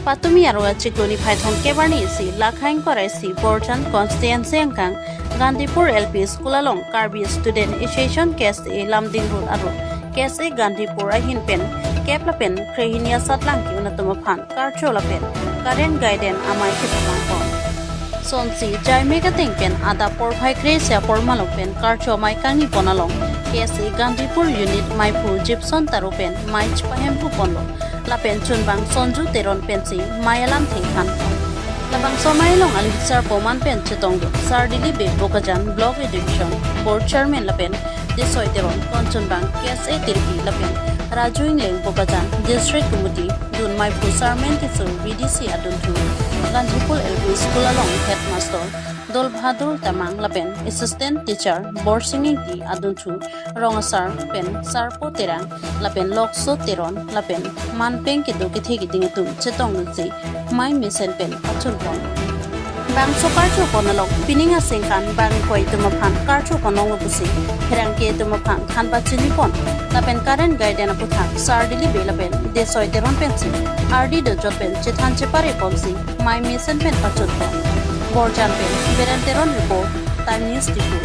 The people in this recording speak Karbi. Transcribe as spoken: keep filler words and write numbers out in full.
Patumi arlo achiklo niphai thomkep arni isi, lakhaing korai isi, Borjan constituency angkang Gandhipur L P School along Karbi Student Association, K S A, Lumding Road arlo, K S A Gandhipur ahin pen kep lapen krehini asatlang ke-un atum aphan karcho lapen current guardian amei kepamangpon. Sonsi jaimek ateng pen adap porphai kre-isi apor malok pen karcho amei kangnipon along, K S A Gandhipur Unit meiphu Gibson Taro pen mei chepahemphuponlo. Lapen chunbang Sonju Teron pensi mei alamthe thanpon. Labangso amei along alip sarpo man pen chetongdun Sar Dilip Bey, Bokajan Block Education Board Chairman, lapen Desoi Teron, konchunbang K S A Tirpi, lapen Raju Ingleng, Bokajan District Committee, dun meiphu Sarmen Tisso, V D C adunthu, Gandhipur L P School along Headmaster Dolbahadur Tamang lapen Assistant Teacher Borsing Ingti adunthu, rong asar pen sarpo Terang lapen Lokso Teron lapen manpeng kedo kethe keding atum chetongdunsi mei mesen pen pachunpon. Bangso karchopon along pining asengkan bang ingkoi atum aphan karchopon longlo pusi pherangke atum aphan than pachinipon. Lapen current guardian aputhak Sar Dilip Bey lapen Desoi Teron pensi ardi dojot pen chethan chepareponsi mei mesen pen pachunpon. Borjan pen Biren Teron report, Time News Diphu.